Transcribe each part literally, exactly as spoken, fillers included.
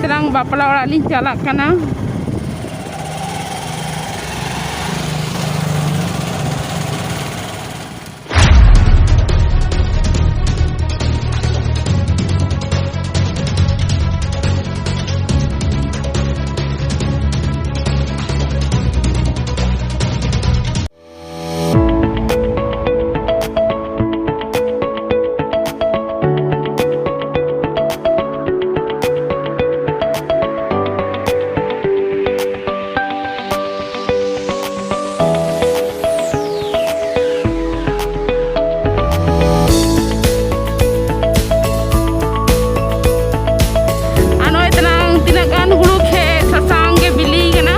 ᱛᱟᱞᱟᱝ ᱵᱟᱯᱞᱟ ᱚᱲᱟᱜ ᱞᱤᱧ ᱪᱟᱞᱟᱜ ᱠᱟᱱᱟ᱾ ᱟᱨ ᱱᱚᱜᱼᱚᱭ ᱛᱟᱞᱟᱝ ᱛᱤᱱᱟᱹᱜ ᱜᱟᱱ ᱦᱩᱲᱩ ᱠᱷᱮᱛ ᱥᱟᱥᱟᱝ ᱜᱮ ᱵᱤᱞᱤ ᱠᱟᱱᱟ᱾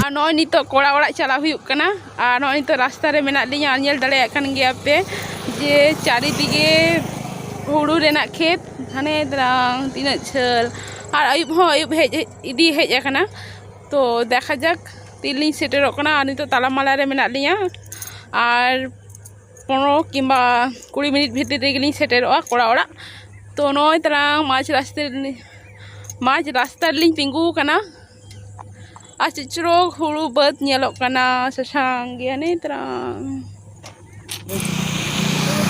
ᱟᱨ ᱱᱚᱜᱼᱚᱭ ᱱᱤᱛᱚᱜ ᱠᱚᱲᱟ ᱚᱲᱟᱜ ᱪᱟᱞᱟᱜ ᱦᱩᱭᱩᱜ ᱠᱟᱱᱟ᱾ ᱟᱨ ᱱᱚᱜᱼᱚᱭ ᱱᱤᱛᱚᱜ ᱨᱟᱥᱛᱟ ᱨᱮ ᱢᱮᱱᱟᱜ ᱞᱤᱧᱟ, ᱟᱨ ᱧᱮᱞ ᱫᱟᱲᱮᱭᱟᱜ ᱠᱟᱱ ᱜᱮᱭᱟ ᱯᱮ ᱡᱮ ᱪᱟᱨᱤᱫᱤᱠᱮ ᱦᱩᱲᱩ ᱨᱮᱱᱟᱜ ᱠᱷᱮᱛ, ᱦᱟᱱᱮ ᱫᱟᱞᱟᱝ ᱛᱤᱱᱟᱹᱜ ᱡᱷᱟᱹᱞ᱾ ᱟᱨ ᱟᱹᱭᱩᱵ ᱦᱚᱸ ᱟᱹᱭᱩᱵ ᱦᱮᱡ ᱤᱫᱤ ᱦᱮᱡ ᱟᱠᱟᱱᱟ᱾ ᱛᱚ ᱫᱮᱠᱷᱟ ᱡᱟᱠ ᱛᱤᱱ ᱞᱤᱧ ᱥᱮᱴᱮᱨᱚᱜ ᱠᱟᱱᱟ᱾ ᱟᱨ ᱱᱤᱛᱚᱜ ᱛᱟᱞᱟ ᱢᱟᱞᱟ ᱨᱮ ᱢᱮᱱᱟᱜ ᱞᱤᱧᱟ᱾ ᱟᱨ ᱯᱚᱱᱨᱚ ᱠᱤᱝᱵᱟ ᱠᱩᱲᱤ ᱢᱤᱱᱤᱴ ᱵᱷᱤᱛᱤᱨ ᱨᱮᱜᱮ ᱞᱤᱧ ᱥᱮᱴᱮᱨᱚᱜᱼᱟ ᱠᱚᱲᱟ ᱚᱲᱟᱜ᱾ ᱛᱚ ᱱᱚᱜᱼᱚᱭ ᱛᱟᱞᱟᱝ ᱢᱟᱡᱷ ᱨᱟᱥᱛᱟ ᱨᱮᱞᱤᱧ, ᱢᱟᱡᱷ ᱨᱟᱥᱛᱟ ᱨᱮᱞᱤᱧ ᱛᱤᱸᱜᱩ ᱟᱠᱟᱱᱟ᱾ ᱟᱨ ᱪᱮᱫ ᱪᱚᱨᱚᱠ ᱦᱩᱲᱩ ᱵᱟᱹᱫᱽ ᱧᱮᱞᱚᱜ ᱠᱟᱱᱟ, ᱥᱟᱥᱟᱝ ᱜᱮ᱾ ᱦᱟᱱᱮ ᱛᱟᱞᱟᱝ,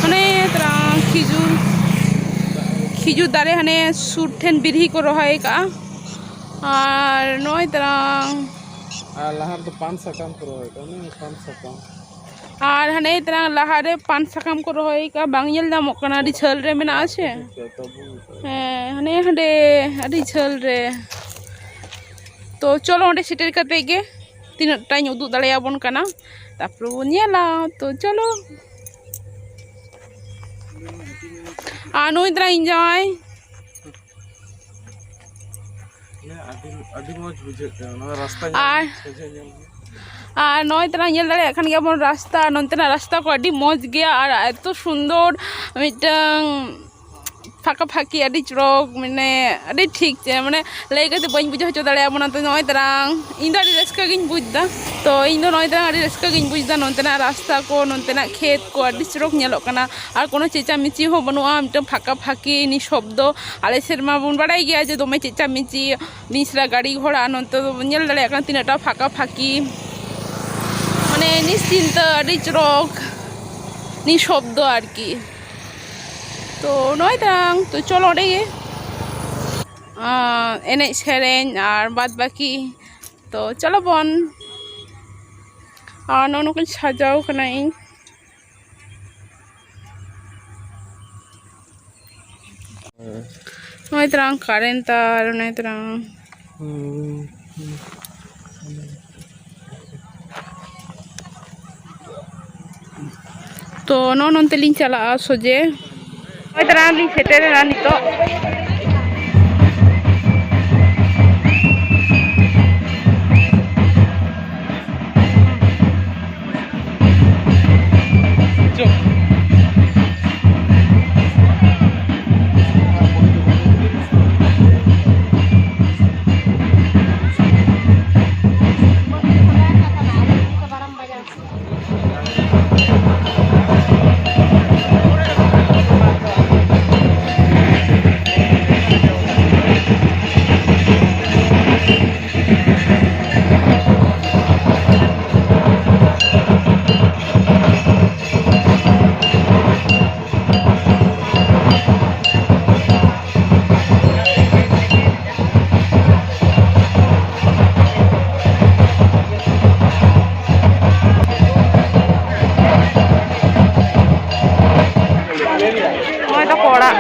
ᱦᱟᱱᱮ ᱛᱟᱞᱟᱝ ᱠᱷᱤᱡᱩᱨ, ᱠᱷᱤᱡᱩᱨ ᱫᱟᱨᱮ ᱦᱟᱱᱮ ᱥᱩᱨ ᱴᱷᱮᱱ ᱵᱤᱨᱦᱤ ᱠᱚ ᱨᱚᱦᱚᱭ ᱟᱠᱟᱜᱼᱟ᱾ ᱟᱨ ᱱᱚᱜᱼᱚᱭ ᱛᱟᱞᱟᱝ ᱟᱨ ᱞᱟᱦᱟ ᱨᱮᱫᱚ ᱯᱟᱱ ᱥᱟᱠᱟᱢ ᱠᱚ ᱨᱚᱦᱚᱭ ᱠᱟᱜᱼᱟ, ᱚᱱᱮ ᱯᱟᱱ ᱥᱟᱠᱟᱢ᱾ ᱟᱨ ᱦᱟᱱᱮ ᱛᱟᱞᱟᱝ ᱞᱟᱦᱟᱨᱮ ᱯᱟᱱ ᱥᱟᱠᱟᱢ ᱠᱚ ᱨᱚᱦᱚᱭ ᱟᱠᱟᱫᱼᱟ, ᱵᱟᱝ ᱧᱮᱞ ᱧᱟᱢᱚᱜ ᱠᱟᱱᱟ, ᱟᱹᱰᱤ ᱡᱷᱟᱹᱞ ᱨᱮ ᱢᱮᱱᱟᱜᱼᱟ ᱥᱮ᱾ ᱦᱮᱸ, ᱦᱟᱱᱮ ᱦᱟᱸᱰᱮ ᱟᱹᱰᱤ ᱡᱷᱟᱹᱞ ᱨᱮ᱾ ᱛᱚ ᱪᱚᱞᱚ, ᱚᱸᱰᱮ ᱥᱮᱴᱮᱨ ᱠᱟᱛᱮ ᱜᱮ ᱛᱤᱱᱟᱹᱜ ᱴᱟᱧ ᱩᱫᱩᱜ ᱫᱟᱲᱮᱭᱟᱵᱚᱱ ᱠᱟᱱᱟ, ᱛᱟᱨᱯᱚᱨᱮ ᱵᱚᱱ ᱧᱮᱞᱟ᱾ ᱛᱚ ᱪᱚᱞᱚ᱾ ᱟᱨ ᱱᱩᱭ ᱛᱟᱞᱟᱝ ᱤᱧ ᱡᱟᱶᱟᱭ᱾ ᱟᱹᱰᱤ ᱢᱚᱡᱽ ᱵᱩᱡᱷᱟᱹᱜ ᱠᱟᱱᱟ ᱱᱚᱣᱟ ᱨᱟᱥᱛᱟ ᱧᱮᱞ, ᱟᱨ ᱥᱚᱡᱷᱮ ᱧᱮᱞ ᱜᱮ᱾ ᱟᱨ ᱱᱚᱜᱼᱚᱭ ᱛᱟᱞᱟᱝ ᱧᱮᱞ ᱫᱟᱲᱮᱭᱟᱜ ᱠᱟᱱ ᱜᱮᱭᱟ ᱵᱚᱱ, ᱨᱟᱥᱛᱟ, ᱱᱚᱱᱛᱮᱱᱟᱜ ᱨᱟᱥᱛᱟ ᱠᱚ ᱟᱹᱰᱤ ᱢᱚᱡᱽ ᱜᱮᱭᱟ ᱟᱨ ᱮᱛᱚ ᱥᱩᱱᱫᱚᱨ ᱢᱤᱫᱴᱟᱝ ᱯᱷᱟᱸᱠᱟ ᱯᱷᱟᱸᱠᱤ, ᱟᱹᱰᱤ ᱪᱚᱨᱚᱠ, ᱢᱟᱱᱮ ᱟᱹᱰᱤ ᱴᱷᱤᱠ ᱪᱮ, ᱢᱟᱱᱮ ᱞᱟᱹᱭ ᱠᱟᱛᱮ ᱵᱟᱹᱧ ᱵᱩᱡᱷᱟᱹᱣ ᱦᱚᱪᱚ ᱫᱟᱲᱮᱭᱟᱜ ᱵᱚᱱᱟ᱾ ᱛᱚ ᱱᱚᱜᱼᱚᱭ ᱛᱟᱞᱟᱝ ᱤᱧ ᱫᱚ ᱟᱹᱰᱤ ᱨᱟᱹᱥᱠᱟᱹ ᱜᱤᱧ ᱵᱩᱡᱽ ᱮᱫᱟ᱾ ᱛᱚ ᱤᱧ ᱫᱚ ᱱᱚᱜᱼᱚᱭ ᱛᱟᱞᱟᱝ ᱟᱹᱰᱤ ᱨᱟᱹᱥᱠᱟᱹ ᱜᱤᱧ ᱵᱩᱡᱽ ᱮᱫᱟ᱾ ᱱᱚᱱᱛᱮᱱᱟᱜ ᱨᱟᱥᱛᱟ ᱠᱚ, ᱱᱚᱱᱛᱮᱱᱟᱜ ᱠᱷᱮᱛ ᱠᱚ ᱟᱹᱰᱤ ᱪᱚᱨᱚᱠ ᱧᱮᱞᱚᱜ ᱠᱟᱱᱟ᱾ ᱟᱨ ᱠᱚᱱᱚ ᱪᱮᱪᱟᱢᱮᱪᱤ ᱦᱚᱸ ᱵᱟᱹᱱᱩᱜᱼᱟ, ᱢᱤᱫᱴᱟᱝ ᱯᱷᱟᱸᱠᱟ ᱯᱷᱟᱸᱠᱤ ᱱᱤᱥᱚᱵᱫᱚ᱾ ᱟᱞᱮ ᱥᱮᱫ ᱢᱟ ᱵᱚᱱ ᱵᱟᱲᱟᱭ ᱜᱮᱭᱟ ᱡᱮ ᱫᱚᱢᱮ ᱪᱮᱪᱟᱢᱮᱪᱤ, ᱱᱤᱥᱨᱟ ᱜᱟᱹᱰᱤ ᱜᱷᱚᱲᱟ᱾ ᱱᱚᱱᱛᱮ ᱫᱚ ᱵᱚᱱ ᱧᱮᱞ ᱫᱟᱲᱮᱭᱟᱜ ᱠᱟᱱᱟ ᱛᱤᱱᱟᱹᱜ ᱴᱟ ᱯᱷᱟᱸᱠᱟ ᱯᱷᱟᱸᱠᱤ, ᱢᱟᱱᱮ ᱱᱤᱥᱪᱤᱱᱛᱟᱹ, ᱟᱹᱰᱤ ᱪᱚᱨᱚᱠ ᱱᱤᱥᱚᱵᱫᱚ ᱟᱨᱠᱤ᱾ ᱛᱚ ᱱᱚᱜᱼᱚᱭ ᱛᱟᱞᱟᱝ, ᱛᱚ ᱪᱚᱞᱚ ᱚᱸᱰᱮ ᱜᱮ, ᱟᱸ, ᱮᱱᱮᱡ ᱥᱮᱨᱮᱧ ᱟᱨ ᱵᱟᱫ ᱵᱟᱹᱠᱤ᱾ ᱛᱚ ᱪᱚᱞᱚ ᱵᱚᱱ, ᱟᱨ ᱱᱚᱜᱼᱚ ᱱᱚᱝᱠᱟᱧ ᱥᱟᱡᱟᱣ ᱠᱟᱱᱟ ᱤᱧ᱾ ᱱᱚᱜᱼᱚᱭ ᱛᱟᱞᱟᱝ ᱠᱟᱨᱮᱱᱴ ᱛᱟᱨ, ᱱᱚᱜᱼᱚᱭ ᱛᱟᱞᱟᱝ᱾ ᱛᱚ ᱱᱚᱜᱼᱚ ᱱᱚᱱᱛᱮ ᱞᱤᱧ ᱪᱟᱞᱟᱜᱼᱟ ᱥᱚᱡᱷᱮ᱾ ᱱᱚᱜᱼᱚᱭ ᱛᱟᱞᱟᱝ ᱞᱤᱧ ᱥᱮᱴᱮᱨᱮᱱᱟ ᱱᱤᱛᱚᱜ᱾ ᱱᱚᱜᱼᱚᱭ ᱛᱟᱠᱚ ᱚᱲᱟᱜ᱾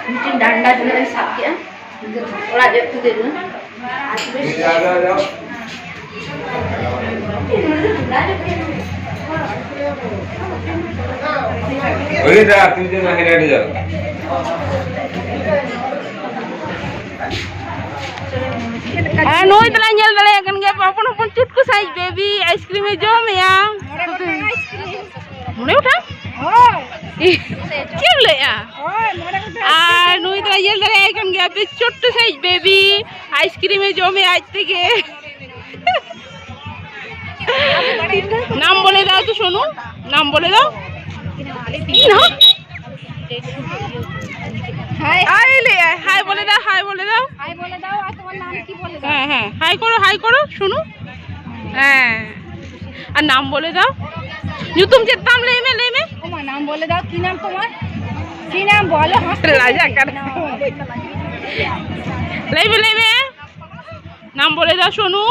ᱢᱤᱫᱴᱮᱱ ᱰᱟᱱᱰᱟ ᱛᱤᱱᱟᱹᱜ ᱮᱢ ᱥᱟᱵ ᱠᱮᱜᱼᱟ? ᱚᱲᱟᱜ ᱡᱚᱜ ᱛᱩᱫ ᱮᱱᱟ᱾ ᱟᱨ ᱱᱩᱭ ᱫᱚᱞᱮ ᱧᱮᱞ ᱫᱟᱲᱮᱭᱟᱜ ᱠᱟᱱ ᱜᱮᱭᱟ, ᱦᱚᱯᱚᱱ ᱦᱚᱯᱚᱱ ᱪᱩᱴᱠᱩ ᱥᱟᱺᱦᱤᱡ ᱵᱮᱵᱤ ᱟᱭᱤᱥᱠᱨᱤᱢ ᱮ ᱡᱚᱢᱮᱜᱼᱟ᱾ ᱢᱚᱬᱮ ᱜᱚᱴᱟᱝ ᱟᱭᱤᱥᱠᱨᱤᱢ᱾ ᱢᱚᱬᱮ ᱜᱚᱴᱟᱝ? ᱦᱳᱭ᱾ ᱪᱮᱫ ᱮᱢ ᱞᱟᱹᱭᱮᱜᱼᱟ? ᱦᱳᱭ, ᱢᱚᱬᱮ ᱜᱚᱴᱟᱝ ᱟᱨ ᱟᱭᱤᱥᱠᱨᱤᱢ᱾ ᱱᱩᱭ ᱫᱚᱞᱮ ᱧᱮᱞ ᱫᱟᱲᱮᱭᱟᱭ ᱠᱟᱱ ᱜᱮᱭᱟ, ᱵᱮᱥ ᱪᱩᱴᱠᱩ ᱥᱟᱺᱦᱤᱡ ᱵᱮᱵᱤ ᱟᱭᱤᱥᱠᱨᱤᱢ ᱮ ᱡᱚᱢᱮᱜᱼᱟ ᱟᱡ ᱛᱮᱜᱮ᱾ ᱱᱟᱢ ᱵᱚᱞᱮ ᱫᱟᱣ ᱛᱚ ᱥᱳᱱᱩ, ᱱᱟᱢ ᱵᱚᱞᱮ ᱫᱟᱣ। ᱤᱧ ᱦᱚᱸ। হাই। হাই লে, হাই বলে দাও, হাই বলে দাও। হাই বলে দাও, আর তোমার নাম কি বলে দাও? হ্যাঁ, হ্যাঁ, হাই করো, হাই করো, সোনু। হ্যাঁ। আর নাম বলে দাও। ᱧᱩᱛᱩᱢ ᱪᱮᱫ ᱛᱟᱢ? ᱞᱟᱹᱭ ᱢᱮ, ᱞᱟᱹᱭ ᱢᱮ। ও মা, নাম বলে দাও, কি নাম তোমার? কি নাম বলো, হাসতে ᱞᱟᱡᱟᱜ ᱠᱟᱱᱟ। ᱞᱟᱹᱭ ᱢᱮ, ᱞᱟᱹᱭ ᱢᱮ। নাম বলে দাও সোনু।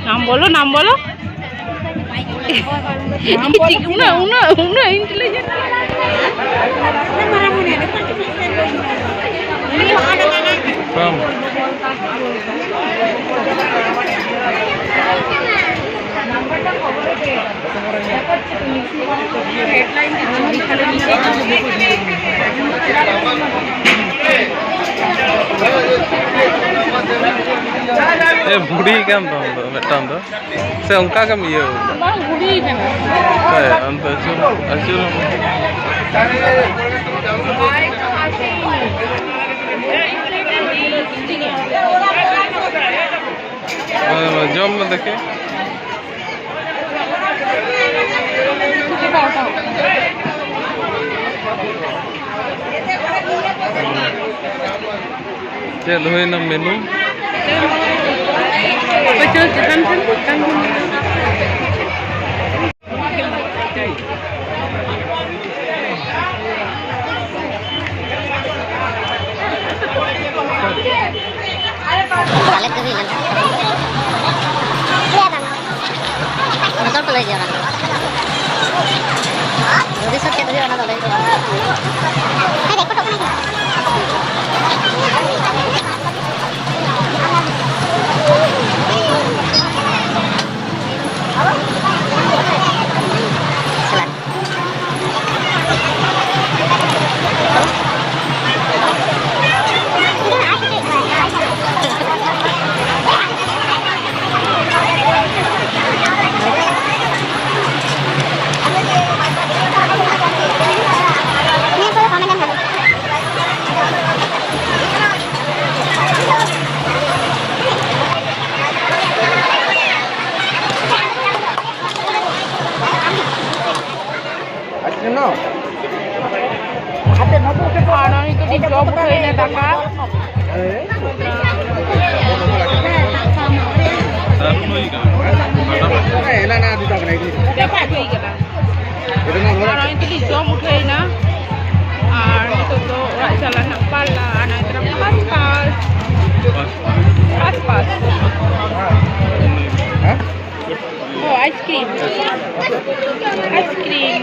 নাম বলো, নাম বলো। নাম বলো। উনা, উনা, উনা intelligent। হুম। ᱮ, ᱵᱷᱩᱲᱤ ᱠᱟᱱ ᱛᱟᱢ ᱫᱚ ᱢᱤᱫᱴᱟᱝ ᱫᱚ᱾ ᱥᱮ ᱚᱱᱠᱟ ᱜᱮᱢ ᱤᱭᱟᱹ ᱠᱟᱱᱟ? ᱵᱟᱝ, ᱵᱷᱩᱲᱤ ᱠᱟᱱᱟ᱾ ᱦᱳᱭ, ᱟᱢ ᱫᱚ ᱟᱹᱪᱩᱨ, ᱟᱹᱪᱩᱨ᱾ ᱦᱳᱭ, ᱦᱳᱭ, ᱡᱚᱢ ᱢᱮ ᱫᱮᱠᱷᱮ᱾ ᱪᱮᱫ ᱦᱩᱭᱱᱟ ᱢᱮᱱᱩ? ᱯᱟᱹᱪᱟᱹᱞ ᱪᱮᱛᱟᱱ ᱴᱷᱮᱱ, ᱪᱮᱛᱟᱱ ᱴᱷᱮᱱ᱾ ᱟᱞᱮ ᱠᱚ ᱦᱩᱭ ᱞᱮᱱᱟ᱾ ᱡᱚᱛᱚ ᱦᱚᱲ ᱠᱚ ᱞᱟᱹᱭ ᱜᱮᱭᱟ ᱚᱱᱟ ᱫᱚ᱾ ᱵᱷᱚᱵᱤᱥᱥᱚᱛ ᱪᱮᱫ ᱦᱩᱭᱩᱜᱼᱟ, ᱚᱱᱟ ᱫᱚ ᱞᱟᱹᱭ ᱫᱚ ᱵᱟᱝ ᱜᱟᱱᱚᱜᱼᱟ᱾ ᱦᱮᱸ, ᱨᱮᱠᱚᱨᱰᱚᱜ ᱠᱟᱱᱟ᱾ ᱟᱨ ᱱᱚᱜᱼᱚᱭ ᱠᱟᱹᱴᱤᱡ ᱡᱚᱢ ᱦᱩᱭᱱᱟ ᱫᱟᱠᱟ᱾ ᱦᱮᱸ, ᱮᱱᱟ, ᱮᱱᱟ, ᱫᱩᱴᱟ ᱠᱟᱱᱟ, ᱤᱫᱤ᱾ ᱡᱟᱹᱯᱤᱫ ᱦᱩᱭ ᱠᱟᱱᱟ᱾ ᱮᱱᱟ, ᱱᱚᱣᱟ ᱟᱨ ᱱᱚᱜᱼᱚᱭ ᱠᱟᱹᱴᱤᱡ ᱡᱚᱢ ᱩᱴᱷᱟᱹᱭᱱᱟ᱾ ᱟᱨ ᱱᱤᱛᱚᱜ ᱫᱚ ᱚᱲᱟᱜ ᱪᱟᱞᱟᱜ ᱨᱮᱱᱟᱜ ᱯᱟᱞᱟ᱾ ᱟᱨ ᱱᱚᱜᱼᱚᱭ ᱛᱚᱨᱟ ᱯᱟᱥ ᱯᱟᱥ᱾ ᱯᱟᱥ ᱯᱟᱥ᱾ ᱦᱮᱸ? ᱚ, ᱟᱭᱤᱥᱠᱨᱤᱢ᱾ ᱟᱭᱤᱥᱠᱨᱤᱢ᱾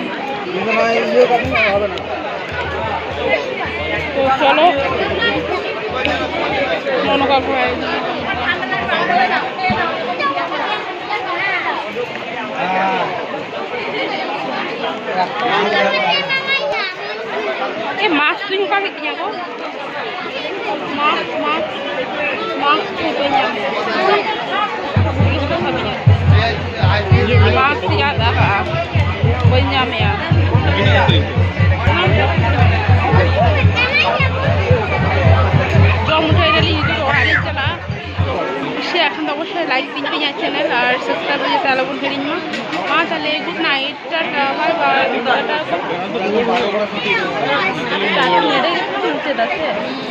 ᱛᱚ ᱪᱚᱞᱚ, ᱱᱚᱜᱼᱚ ᱱᱚᱝᱠᱟ ᱠᱚ᱾ ᱮ, ᱢᱟᱥᱠ ᱫᱩᱧ ᱚᱠᱟ ᱠᱮᱫ ᱛᱤᱧᱟ ᱜᱚ? ᱢᱟᱥᱠ, ᱢᱟᱥᱠ, ᱢᱟᱥᱠ ᱠᱚ ᱵᱟᱹᱧ ᱧᱟᱢ ᱮᱫᱟ᱾ ᱡᱚᱢ ᱩᱴᱷᱟᱹᱭ ᱫᱟᱞᱤᱧ, ᱱᱤᱛᱚᱜ ᱫᱚ ᱚᱲᱟᱜ ᱞᱤᱧ ᱪᱟᱞᱟᱜᱼᱟ᱾ ᱠᱩᱥᱤᱭᱟᱜ ᱠᱷᱟᱱ ᱫᱚ ᱚᱵᱚᱥᱥᱳᱭ like ᱛᱤᱧ ᱯᱮ ᱤᱧᱟᱹᱜ channel ᱟᱨ subscribe ᱞᱟᱹᱜᱤᱫ ᱛᱮ ᱟᱞᱚ ᱵᱚᱱ ᱦᱤᱲᱤᱧ ᱢᱟ᱾ ᱢᱟ ᱛᱟᱦᱞᱮ, good night, Tata, bye bye, Tata. ᱱᱚᱰᱮ ᱜᱮ ᱵᱚᱱ ᱢᱩᱪᱟᱹᱫᱟ ᱥᱮ?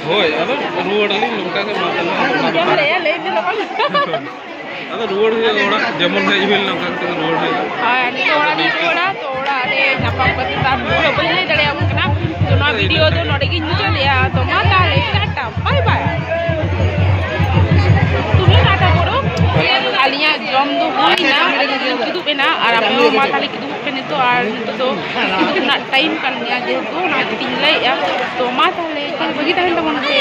ᱦᱳᱭ, ᱟᱫᱚ ᱨᱩᱣᱟᱹᱲ ᱟᱹᱞᱤᱧ ᱱᱚᱝᱠᱟ ᱜᱮ, ᱢᱟ ᱛᱟᱦᱞᱮ᱾ ᱪᱮᱫ ᱮᱢ ᱞᱟᱹᱭᱟ? ᱞᱟᱹᱭ ᱢᱮ ᱞᱚᱜᱚᱱ᱾ ᱟᱫᱚ ᱨᱩᱣᱟᱹᱲ ᱦᱩᱭᱩᱜᱼᱟ, ᱚᱲᱟᱜ ᱡᱮᱢᱚᱱ ᱦᱮᱡ ᱦᱩᱭ ᱞᱮᱱᱟ ᱚᱱᱠᱟ ᱠᱟᱛᱮ ᱜᱮ ᱨᱩᱣᱟᱹᱲ ᱦᱩᱭᱩᱜᱼᱟ᱾ ᱦᱳᱭ, ᱱᱤᱛᱚᱜ ᱚᱲᱟᱜ ᱞᱤᱧ ᱨᱩᱣᱟᱹᱲᱟ, ᱛᱚ ᱚᱲᱟᱜ ᱨᱮ ᱧᱟᱯᱟᱢ ᱠᱟᱛᱮ ᱛᱟᱨ ᱯᱩᱨᱟᱹ ᱵᱟᱹᱧ ᱞᱟᱹᱭ ᱫᱟᱲᱮᱭᱟᱵᱚᱱ ᱠᱟᱱᱟ᱾ ᱛᱚ ᱱᱚᱣᱟ video ᱫᱚ ᱱᱚᱰᱮ ᱜᱤᱧ ᱢᱩᱪᱟᱹᱫ ᱮᱫᱟ᱾ ᱛᱚ ᱢᱟ ᱛᱟᱦᱞᱮ, ᱴᱟᱴᱟ, bye bye᱾ ᱛᱩᱢᱤ ᱴᱟᱴᱟ ᱠᱚᱨᱚ᱾ ᱟᱹᱞᱤᱧᱟᱜ ᱡᱚᱢ ᱫᱚ ᱦᱩᱭᱱᱟ, ᱟᱹᱞᱤᱧ ᱫᱚᱞᱤᱧ ᱠᱤᱫᱩᱵ ᱮᱱᱟ, ᱟᱨ ᱟᱯᱮ ᱦᱚᱸ ᱢᱟ ᱛᱟᱦᱞᱮ ᱠᱤᱫᱩᱵ ᱯᱮ ᱱᱤᱛᱚᱜ, ᱟᱨ ᱱᱤᱛᱚᱜ ᱫᱚ ᱠᱤᱫᱩᱵ ᱨᱮᱱᱟᱜ time ᱠᱟᱱ ᱜᱮᱭᱟ, ᱡᱮᱦᱮᱛᱩ ᱚᱱᱟ ᱠᱷᱟᱹᱛᱤᱨ ᱤᱧ ᱞᱟᱹᱭᱮᱫᱼᱟ᱾ ᱛᱚ ᱢᱟ ᱛᱟᱦᱞᱮ, ᱵᱷᱟᱹᱜᱤ ᱛᱟᱦᱮᱱ ᱛᱟᱵᱚᱱ ᱯᱮ᱾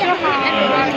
ᱡᱚᱦᱟᱨ᱾